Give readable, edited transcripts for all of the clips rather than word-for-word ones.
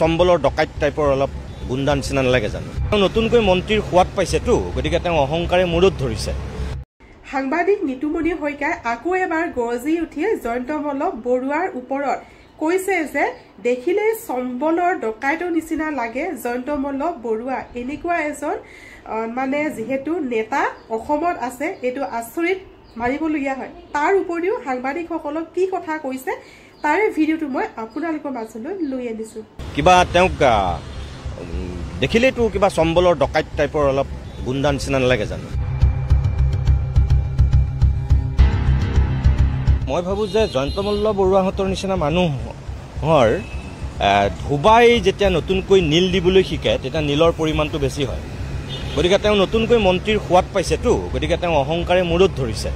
চম্বলৰ ডকাইত টাইপৰ অলপ গুণ্ডা নিচিনা নালাগে জানো? তেওঁ নতুনকৈ মন্ত্ৰীৰ সোৱাদ পাইছেতো, গতিকে তেওঁ অহংকাৰে মূৰত ধৰিছে। সাংবাদিক নিতুমণি শইকীয়াই আকৌ এবাৰ গৰজি উঠি জয়ন্ত মল্ল বৰুৱাৰ ওপৰত কৈছে যে দেখিলে চম্বলৰ ডকাইতৰ নিচিনা লাগে জয়ন্ত মল্ল বৰুৱা। এনেকুৱা এজন মানে যিহেতু নেতা অসমত আছে, এইটো আচৰিত মানিবলগীয়া হয়। তাৰ উপৰিও সাংবাদিকসকলক কি কথা কৈছে তাৰে ভিডিঅ'টো মই আপোনালোকৰ মাজলৈ লৈ আনিছো। কিবা তেওঁক দেখিলেতো কিবা চম্বলৰ ডকাইত টাইপৰ অলপ গুণ্ডা নিচিনা নালাগে জানো? মই ভাবোঁ যে জয়ন্ত মল্ল বৰুৱাহঁতৰ নিচিনা মানুহৰ ধোবাই যেতিয়া নতুনকৈ নীল দিবলৈ শিকে তেতিয়া নীলৰ পৰিমাণটো বেছি হয়। গতিকে তেওঁ নতুনকৈ মন্ত্ৰীৰ সোৱাদ পাইছেতো, গতিকে তেওঁ অহংকাৰে মূৰত ধৰিছে।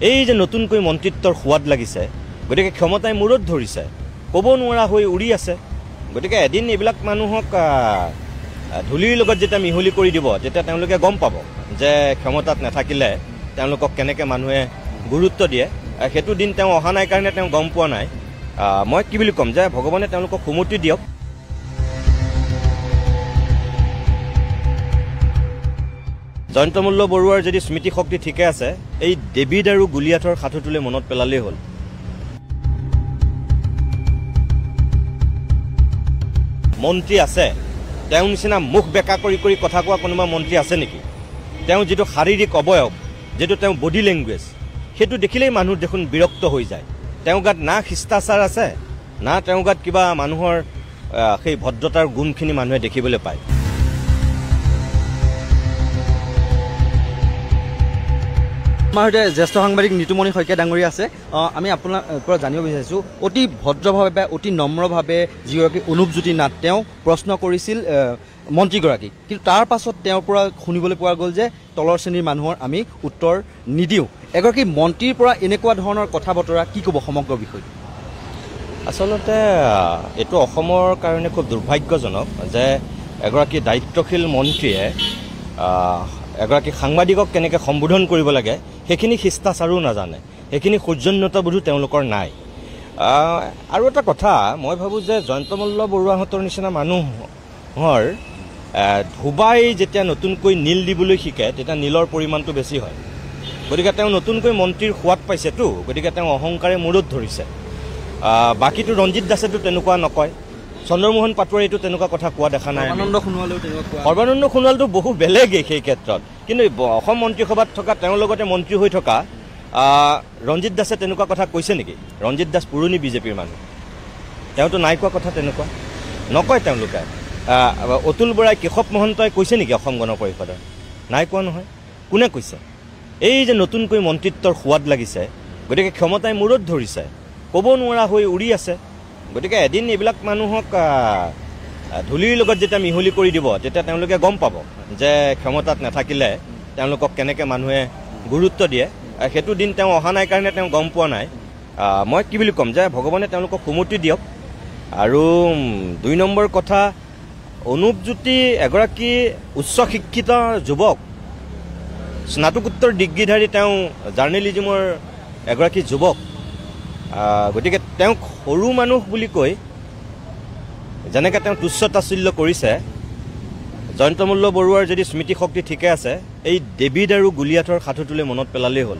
এই যে নতুনকৈ মন্ত্ৰিত্বৰ সোৱাদ লাগিছে, গতিকে ক্ষমতাই মূৰত ধৰিছে, ক'ব নোৱাৰা হৈ উৰি আছে। গতিকে এদিন এইবিলাক মানুহক ধূলিৰ লগত যেতিয়া মিহলি কৰি দিব তেতিয়া তেওঁলোকে গম পাব যে ক্ষমতাত নাথাকিলে তেওঁলোকক কেনেকৈ মানুহে গুৰুত্ব দিয়ে। সেইটো দিন তেওঁ অহা নাই কাৰণে তেওঁ গম পোৱা নাই। মই কি বুলি ক'ম যে ভগৱানে তেওঁলোকক সুমতি দিয়ক। জয়ন্ত মল্ল বৰুৱাৰ যদি স্মৃতিশক্তি ঠিকে আছে, এই ডেভিড আৰু গুলিয়াথৰ সাধুটোলৈ মনত পেলালেই হ'ল। মন্ত্ৰী আছে, তেওঁৰ নিচিনা মুখ বেকা কৰি কৰি কথা কোৱা কোনোবা মন্ত্ৰী আছে নেকি? তেওঁ যিটো শাৰীৰিক অৱয়ব, যিটো তেওঁ বডি লেংগুৱেজ, সেইটো দেখিলেই মানুহ দেখোন বিৰক্ত হৈ যায়। তেওঁ গাত না শিষ্টাচাৰ আছে, না তেওঁ গাত কিবা মানুহৰ সেই ভদ্ৰতাৰ গুণখিনি মানুহে দেখিবলৈ পায়। আমাৰ সৈতে জ্যেষ্ঠ সাংবাদিক নিতুমণি শইকীয়া ডাঙৰীয়া আছে। আমি আপোনাৰ পৰা জানিব বিচাৰিছোঁ, অতি ভদ্ৰভাৱে বা অতি নম্ৰভাৱে যিগৰাকী অনুপজ্যোতি নাথ, তেওঁ প্ৰশ্ন কৰিছিল মন্ত্ৰীগৰাকীক, কিন্তু তাৰ পাছত তেওঁৰ পৰা শুনিবলৈ পোৱা গ'ল যে তলৰ শ্ৰেণীৰ মানুহৰ আমি উত্তৰ নিদিওঁ। এগৰাকী মন্ত্ৰীৰ পৰা এনেকুৱা ধৰণৰ কথা বতৰা, কি ক'ব সমগ্ৰ বিষয়টো? আচলতে এইটো অসমৰ কাৰণে খুব দুৰ্ভাগ্যজনক যে এগৰাকী দায়িত্বশীল মন্ত্ৰীয়ে এগৰাকী সাংবাদিকক কেনেকৈ সম্বোধন কৰিব লাগে সেইখিনি শিষ্টাচাৰো নাজানে, সেইখিনি সৌজন্যতাবোধো তেওঁলোকৰ নাই। আৰু এটা কথা মই ভাবোঁ যে জয়ন্ত মল্ল বৰুৱাহঁতৰ নিচিনা মানুহৰ ধোবাই যেতিয়া নতুনকৈ নীল দিবলৈ শিকে তেতিয়া নীলৰ পৰিমাণটো বেছি হয়। গতিকে তেওঁ নতুনকৈ মন্ত্ৰীৰ সোৱাদ পাইছেতো, গতিকে তেওঁ অহংকাৰে মূৰত ধৰিছে। বাকীটো ৰঞ্জিত দাসেতো তেনেকুৱা নকয়, চন্দ্ৰমোহন পাটোৱাৰীটো তেনেকুৱা কথা কোৱা দেখা নাই, সৰ্বানন্দ সোণোৱালটো বহু বেলেগেই সেই ক্ষেত্ৰত। কিন্তু অসম মন্ত্ৰীসভাত থকা তেওঁৰ লগতে মন্ত্ৰী হৈ থকা ৰঞ্জিত দাসে তেনেকুৱা কথা কৈছে নেকি? ৰঞ্জিত দাস পুৰণি বিজেপিৰ মানুহ, তেওঁতো নাই কোৱা কথা তেনেকুৱা নকয় তেওঁলোকে। অতুল বৰাই, কেশৱ মহন্তই কৈছে নেকি অসম গণ পৰিষদৰ? নাই কোৱা নহয়। কোনে কৈছে? এই যে নতুনকৈ মন্ত্ৰিত্বৰ সোৱাদ লাগিছে, গতিকে ক্ষমতাই মূৰত ধৰিছে, ক'ব নোৱাৰা হৈ উৰি আছে। গতিকে এদিন এইবিলাক মানুহক ধূলিৰ লগত যেতিয়া মিহলি কৰি দিব তেতিয়া তেওঁলোকে গম পাব যে ক্ষমতাত নাথাকিলে তেওঁলোকক কেনেকৈ মানুহে গুৰুত্ব দিয়ে। সেইটো দিন তেওঁ অহা নাই কাৰণে তেওঁ গম পোৱা নাই। মই কি বুলি ক'ম যে ভগৱানে তেওঁলোকক সুমতি দিয়ক। আৰু দুই নম্বৰ কথা, অনুপজ্যোতি এগৰাকী উচ্চ শিক্ষিত যুৱক, স্নাতকোত্তৰ ডিগ্ৰীধাৰী, তেওঁ জাৰ্নেলিজিমৰ এগৰাকী যুৱক। গতিকে তেওঁক সৰু মানুহ বুলি কৈ যেনেকৈ তেওঁ তুচ্ছ তাচ্ছিল্য কৰিছে, জয়ন্ত মল্ল বৰুৱাৰ যদি স্মৃতিশক্তি ঠিকে আছে, এই ডেভিড আৰু গুলিয়াথৰ সাধুটোলৈ মনত পেলালেই হ'ল।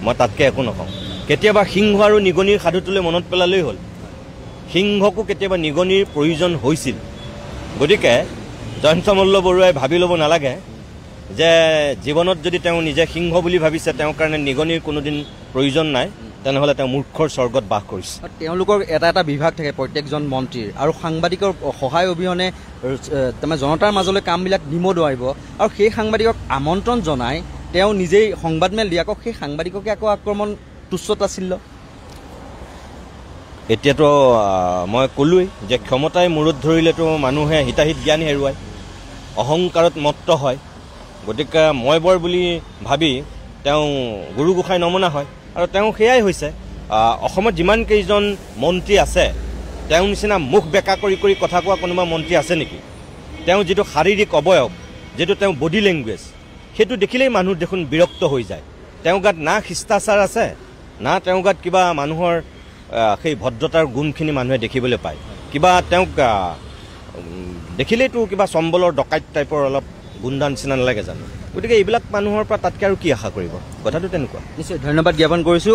মই তাতকৈ একো নকওঁ। কেতিয়াবা সিংহ আৰু নিগনিৰ সাধুটোলৈ মনত পেলালেই হ'ল। সিংহকো কেতিয়াবা নিগনিৰ প্ৰয়োজন হৈছিল। গতিকে জয়ন্ত মল্ল বৰুৱাই ভাবি ল'ব নালাগে যে জীৱনত যদি তেওঁ নিজে সিংহ বুলি ভাবিছে তেওঁৰ কাৰণে নিগনিৰ কোনোদিন প্ৰয়োজন নাই, তেনেহ'লে তেওঁ মূৰ্খৰ স্বৰ্গত বাস কৰিছে। তেওঁলোকৰ এটা এটা বিভাগ থাকে প্ৰত্যেকজন মন্ত্ৰীৰ, আৰু সাংবাদিকৰ সহায় অবিহনে তাৰমানে জনতাৰ মাজলৈ কামবিলাক নিব নোৱাৰিব। আৰু সেই সাংবাদিকক আমন্ত্ৰণ জনাই তেওঁ নিজেই সংবাদমেল দি আকৌ সেই সাংবাদিককে আকৌ আক্ৰমণ, তুচ্ছ তাচ্ছিল্য। এতিয়াতো মই ক'লোৱেই যে ক্ষমতাই মূৰত ধৰিলেতো মানুহে হিতাহিত জ্ঞান হেৰুৱায়, অহংকাৰত মত্ত হয়। গতিকে মই বৰ বুলি ভাবি তেওঁ গুৰু গোসাঁই নমনা হয়, আৰু তেওঁ সেয়াই হৈছে। অসমত যিমান কেইজন মন্ত্ৰী আছে, তেওঁৰ নিচিনা মুখ বেকা কৰি কৰি কথা কোৱা কোনোবা মন্ত্ৰী আছে নেকি? তেওঁ যিটো শাৰীৰিক অৱয়ব, যিটো তেওঁ বডি লেংগুৱেজ, সেইটো দেখিলেই মানুহ দেখোন বিৰক্ত হৈ যায়। তেওঁ গাত না শিষ্টাচাৰ আছে, না তেওঁ গাত কিবা মানুহৰ সেই ভদ্ৰতাৰ গুণখিনি মানুহে দেখিবলৈ পায়। কিবা তেওঁক দেখিলেইতো কিবা চম্বলৰ ডকাইত টাইপৰ অলপ গুণ্ডা নিচিনা নালাগে জানো? গতিকে এইবিলাক মানুহৰ পৰা তাতকৈ আৰু কি আশা কৰিব? কথাটো তেনেকুৱা। নিশ্চয়, ধন্যবাদ জ্ঞাপন কৰিছোঁ।